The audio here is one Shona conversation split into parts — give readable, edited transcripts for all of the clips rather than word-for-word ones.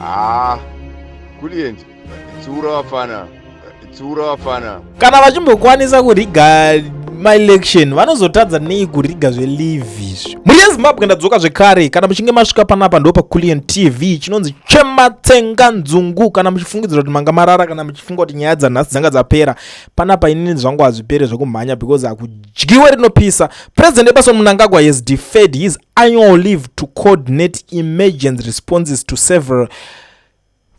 Haa Kulient tsiura vafana, tsiura vafana. Kana vachimbokwanisa kuriga maelection, vanozotadza nei kuriga zveleave izvi? Mhuri yeZimbabwe, ndadzoka zvekare. Kana muchinge masvika panapa, ndo paCulian TV, chinonzi Chematsenga Nzungu. Kana muchifungidzira kuti manga marara, kana muchifunga kuti nyaya dzanhasi dzanga dzapera panapa, inini zvangu hazvipere zvekumhanya, because hakudyiwe rinopisa. President Emmerson Mnangagwa has deferred his annual leave to coordinate emergency responses to several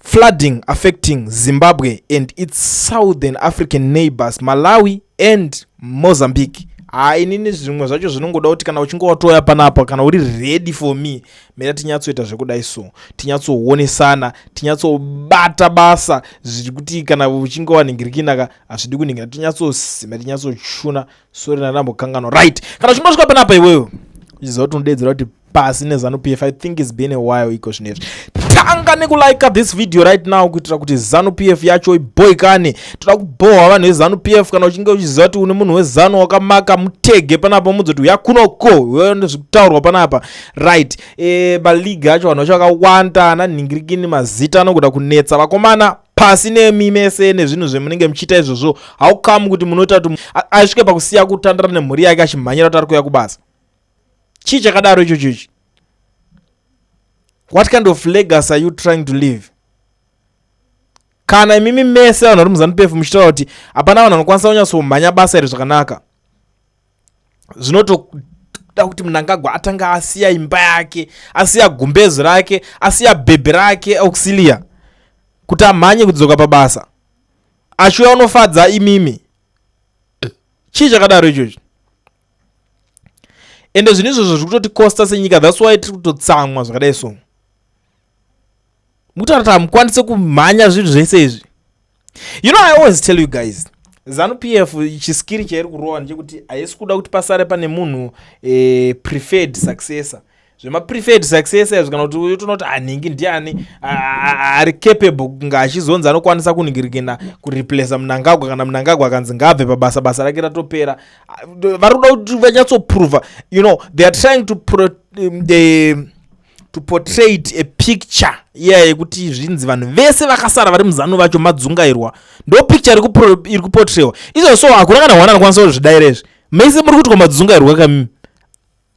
flooding affecting Zimbabwe and its southern African neighbors, Malawi and Mozambique. Ha, inini zvimwe zvacho zvinongoda kuti kana uchinge watoya panapa, kana uri ready for me, mira tinyatsoita zvekudai, so tinyatsoonesana, tinyatsobata basa. Zviri kuti kana uchinge wanhingirikinaka, hazvidi kuningira, tinyatsosima, tinyatsochuna. Sorry, ndandambokanganwa. Right, kana uchinge wasvika panapa iwewe uchiziva kuti unodedzera kuti pasi neZANU PF, I think it's been a while iko zvinezvi. Tanga nekulike this video right now kuitira kuti ZANU PF yacho iboikane. Toda kubhohwa vanhu veZANU PF. Kana uchinge uchiziva kuti une munhu weZANU wakamaka, mutege panapa, mudzoti uya kunoko, ndezvikutaurwa panapa. Right, maligi acho, vanhu vacho vakawanda, ana nhingirikini, mazita anogoda kunetsa. Vakomana, pasi nemi mese nezvinhu zvemunenge muchiita izvozvo. How come kuti munoita kuti asvike pakusiya kutandara nemhuri yake achimhanyira kuti ari kuuya kubasa? Chii chakadaro ichocho ichi? What kind of legacy are you trying to live? Kana imimi mese vanhu vari muZANU PF muchitaura kuti hapana vanhu vanokwanisa kunyatsomhanya basa iri zvakanaka, zvinotoda kuti Mnangagwa atanga asiya imba yake, asiya gumbezo rake, asiya bhebhi rake Auxilia, kuti amhanye kudzoka pabasa achiuya unofadza imimi. Chii chakadaro ichocho? Ende zvinhu izvozvo zviri kutotikosta senyika. That's why tiri kutotsamwa zvakadai. So mukutaura kuti hamukwanise kumhanya zvinhu zvese izvi. I always tell you guys, ZANU PF chiskiri chairi kurova ndechekuti haisi kuda kuti pasare pane munhu preferred successor. Zvemapreferred successor izvi, kana kuti utoona kuti hanhingi ndiani ari capable kunge achizonzi anokwanisa kunhingirikina kureplaca Mnangagwa kana Mnangagwa akanzi ngaabve pabasa, basa rake ratopera. Vari kuda kuti vanyatsoprova. They are trying to portray a picture iya yekuti zvinzi vanhu vese vakasara vari muZANU vacho madzungairwa. Ndo picture iri kuportraywa izvo. So hakuna kana one anokwanisa kuzvidaira izvi. Mese muri kuitwa madzungairwa kamimi.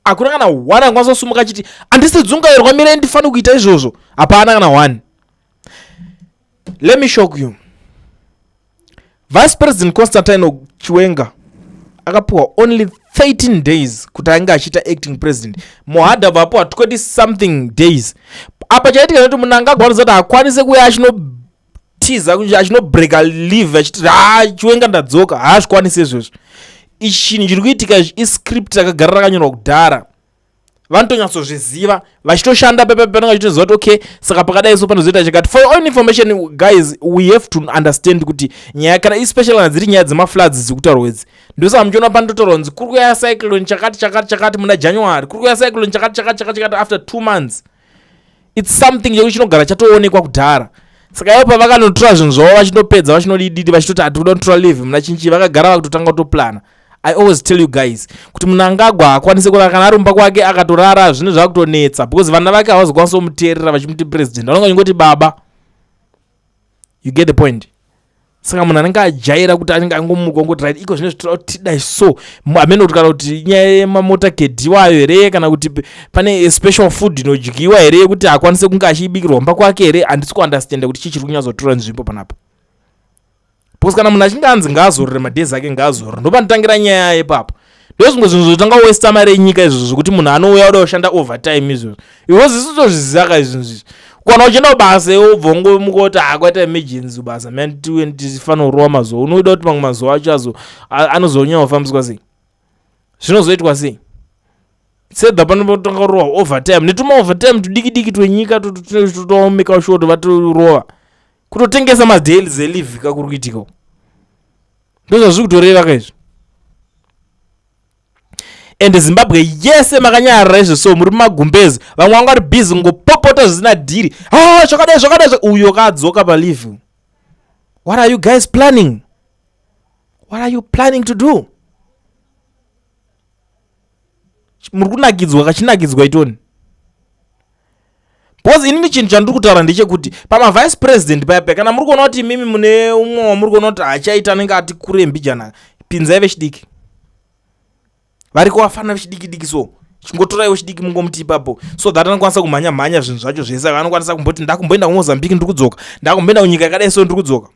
Hakuna kana one anokwanisa kusumuka achiti, "Handisi dzungairwa, mirai ndifanire kuita izvozvo." Hapana kana one. Let me shock you. Vice President Constantino Chiwenga akapiwa only 13 days kuti ange achiita acting president. Mohadi apiwa 20 something days. Apa chaitika nekuti Mnangagwa anoziva kuti haakwanise kuuya achinotiza, achinobreaka leave, achiti, "Ha, Chiwenga, ndadzoka." Haazvikwanisi izvozvo. Ichi chinhu chiri kuitika izvi iscript rakagara rakanyorwa kudhara. Vanotonyatsozviziva vachitoshanda pepe, panenge vachitoziva kuti okay, saka pakadai so panozoita chakati. For your own information, guys, we have to understand kuti nyaya kana, especially kana dziri nyaya dzemafloods dziri kutaurwa idzi, ndosaka muchiona panototaurwa kunzi kuri kuya cyclone chakati chakati chakati muna January, kuri kuya cyclone chakati chakati chakati chakati after 2 months. It's something chekuti chinogara chatoonekwa kudhara. Saka ivo pavakanotora zvinhu zvavo, vachinopedza, vachinodididi, vachitoti hatikuda kutora leave muna chinchi, vakagara vakutotanga kutoplana. I always tell you guys kuti Mnangagwa haakwanisi kurara. Kana ari mumba kwake akatorara, zvinhu zvakutonetsa, because vana vake havazokwanisa kumuteerera vachimuti president. Vanonge vachingoti baba. You get the point? Saka munhu anenge ajaira kuti anenge angomuka ongoti, "Right, iko zvino zvitoda kuti tidai." So hamene kuti kana kuti nyaya yemamotorcade iwayo here, kana kuti pane special food inodyiwa here yekuti akwanise kunge achibikirwa mumba kwake here, handisi kuunderstanda kuti chii chiri kunyatsotora nzvimbo panapa. Because kana munhu achinge anzi ngaazorore madays ake, ngaazorore. Ndopanotangira nyaya yepapo. Ndo zvimwe zvinhu zvotanga kuwesta mari yenyika izvozvo, zvekuti munhu anouya uda kushanda overtime izvozvo. Iwozi isu tozviziva ka izvinhu izvi. Kana uchienda kubasa, wobva ungomuka kuti hakwaita emergency basa, man, tifanira kurova mazuva. Unoida kuti mamwe mazuva acho azo anozonyanya kufambiswa sei? Zvinozoitwa sei? Sedha panotanga kurohwa overtime netuma overtime tudiki diki twenyika totomeka sure kuti vatorova. Kutotengesa madays eleave ka kuri kuitika, ndo zvazviri kutoreva ka izvi. Ende Zimbabwe yese makanyarara izvo. So muri mumagumbezi, vamwe vanga vari busy ngopopota zvisina dhiri. Ah, zvakadai zvakadai, uyo kadzoka paleave. What are you guys planning? What are you planning to do? Muri kunakidzwa kachinakidzwa itoni. Because inini chinhu chandiri kutaura ndechekuti pamavice president paya paya, kana muri kuona kuti imimi mune umwe wamuri kuona kuti hachaita, anenge ati kure mbijana, pinzai vechidiki variko, vafana vechidiki diki. So chingotorai wechidiki mungomuti ipapo, so that anokwanisa kumhanya mhanya zvinhu zvacho zvese. Anokwanisa kumboti ndakumboenda kuMozambique, ndiri kudzoka, ndakumboenda kunyika yakadai, so ndiri kudzoka.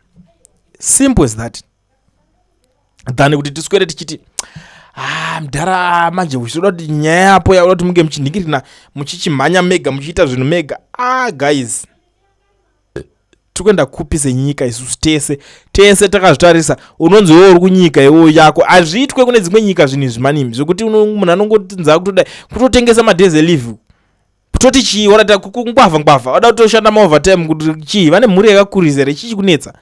Simple as that, than kuti tiswere tichiti, ah, mudhara, manje uchizoda kuti nyaya yapo yakuda kuti munge muchinhingirina, muchichimhanya mega, muchiita zvinhu mega. Ah guys, tiri kuenda kupi senyika isusu tese tese takazvitarisa? Unonzi iwe uri kunyika iwoyo yako, hazviitwe kune dzimwe nyika zvinhu izvi manimi, zvekuti munhu anongotinza kutodai kutotengesa madays eleave, kutoti chii, warata kungwavha ngwavha, vada kutoshanda maovertime kuti chii? Vane mhuri yakakurisa here? Chii chikunetsa?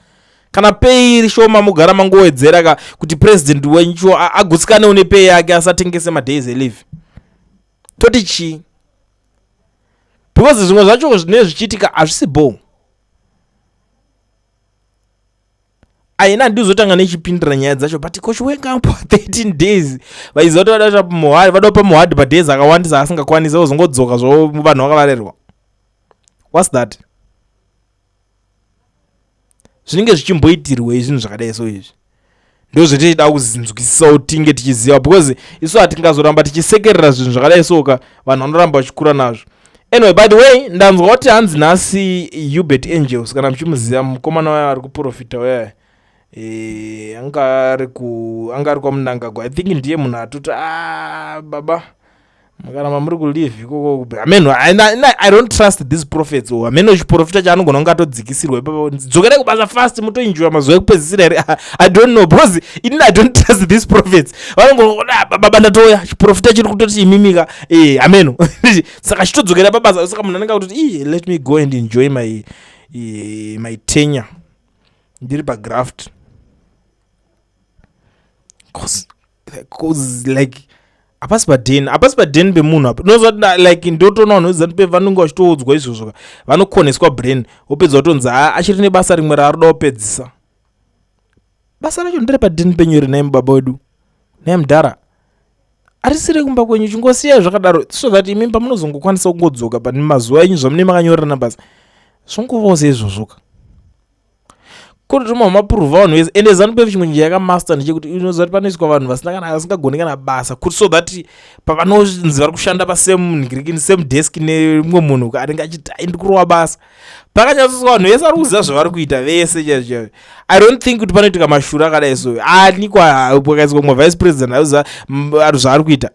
Kana pay iri shoma, mugara mangowedzera ka kuti president wenyu agutsikane une pay yake, asatengese madays eleave. Toti chii? Because zvimwe zvacho zvinenge zvichiitika hazvisi bho. Aina handizotanga nechipindira nyaya dzacho, but kochiwenga pa 13 days, vaiziva kuti vada muhadhi, vada kupa muhadhi padays akawandisa asingakwanisi, ozongodzoka zvavo vanhu vakavarerwa. What's that? Zvinenge zvichimboitirwei zvinhu zvakadai? So izvi ndo zvetichida kuzinzwisisawo, tinge tichiziva, because isu hatingazoramba tichisekerera zvinhu zvakadai. Soka vanhu vanoramba vachikura nazvo. Anyway, by the way, ndanzwa kuti hanzi nhasi Uebert Angels, kana muchimuziva, mukomana waya ari kuprofita waya, anga ari kwaMunangagwa, I think ndiye munhu atoti, a ah, baba, mukaramba muri kuleave ikoko, hameno. I don't trust these prophets. O hameno chiprofita chaanogona kunge atodzikisirwa ipapo, dzokerai kubasa fast, mutoenjoya mazuva ekupedzisira here? I don't know, because inini I don't trust these prophets. Vanongoda, baba, ndatoya chiprofita chiri kutoti imimika, hameno, saka chitodzokera pabasa. Saka munhu anenge akutoti, i let me go and enjoy my tenure ndiri pagraft, 'cause like hapasi padeni, hapasi padeni pemunhu apa. Unozwa like ndotoona vanhu veZANU PF vanenge vachitoudzwa izvozvo, vanokoneswa brain, wopedza kutonzi achiri nebasa rimwe raari kupedzisa. Basa racho ndere padeni penyu rinai mubaba wedu, nai mudhara, harisiri kumba kwenyu. Chingosiyai zvakadaro so that imi pamunozongokwanisa kungodzoka pane mazuva enyu zvamune makanyorerana basa, zvongovawo seizvozvoka. Kutotuma mapuruvha vanhu vese. Ende ZANU PF chimwe njira yakamaster ndechekuti unoziva kuti panoiswa vanhu vasina kana, vasingagoni kana basa, kuti so that pavanonzi vari kushanda pasame same desk nemumwe munhu anenge achiti, ai, ndikurova basa, pakanyatsoiswa vanhu vese vari kuziva zvavari kuita vese chaizvo chaizvo. I don't think kuti panoitika mashura akadai. So anikwa pakaiswa mumwe vice president aiziva zvaari kuita.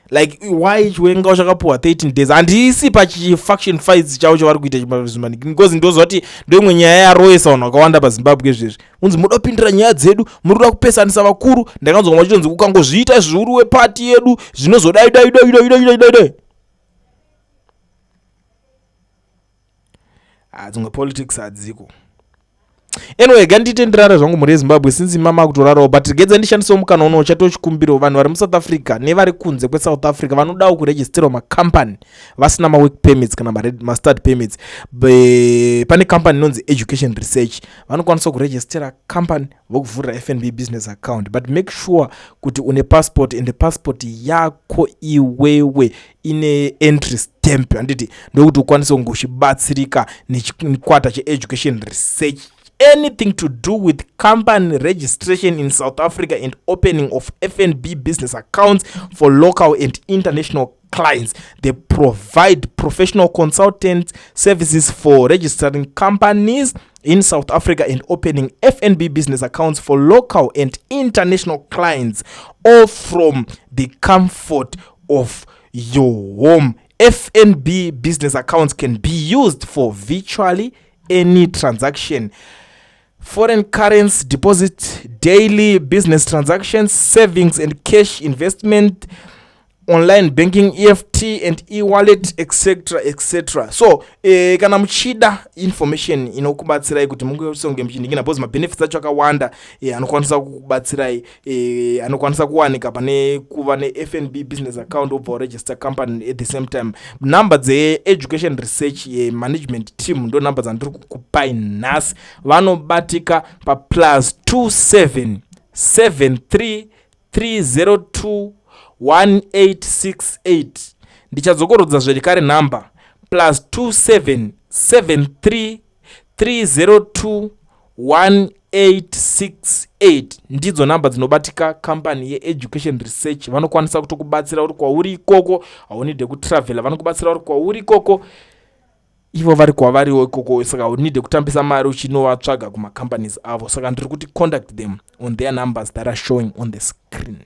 Like, why Chiwenga chakapuwa 13 days? Handisi pachifaction fights chavo chavari kuita, because ndoziva kuti ndoimwe nyaya yaroesa vanhu vakawanda paZimbabwe izvezvi. Unzi muda kupindira nyaya dzedu, muri kuda kupesanisa vakuru. Ndakanzwa vachitonzi ukangozviita zviuri wepati yedu zvinozodai dai dai dai dai dai dai. Ah, dzimwe politics hadziko. Anyway, gandite ndirare zvangu, mhuri yeZimbabwe, since mama kutorarawo, but gedza ndishandisewo mukana uno chatochikumbiro. Vanhu vari muSouth Africa nevari kunze kweSouth Africa vanodawo kuregisterwa macompany vasina mawork permits kana mastudy permits, pane company inonzi Education Research. Vanokwanisa kuregistera company, vokuvhurira FNB business account, but make sure kuti une passport, and passport yako iwewe ine entry stamp, handiti? Ndokuti ukwanise kunge uchibatsirika nechikwata cheEducation Research. Anything to do with company registration in South Africa and opening of FNB business accounts for local and international clients, they provide professional consultant services for registering companies in South Africa and opening FNB business accounts for local and international clients, all from the comfort of your home. FNB business accounts can be used for virtually any transaction: foreign currency deposit, daily business transactions, savings and cash investment, online banking, EFT and e-wallet, etc etc. So kana muchida information inokubatsirai kuti munge muchiningina, because mabenefits acho akawanda anokwanisa kukubatsirai, anokwanisa kuwanika pane kuva neFNB business account wobva waregister company at the same time, number dzeEducation Research management team ndo number dzandiri kukupai nhasi. Vanobatika paplus 27 73 302 1868. Ndichadzokorodza zvekare nhamba: Plus 27 73 302 1868 ndidzo nhamba dzinobatika kambani yeEducation Research. Vanokwanisa kutokubatsira uri kwauri ikoko, haunide kutravhela. Vanokubatsira uri kwauri ikoko, ivo vari kwavariwo ikoko, saka haunide kutambisa mari uchinovatsvaga kumacompanies avo. Saka ndiri kuti contact them on their numbers that are showing on the screen.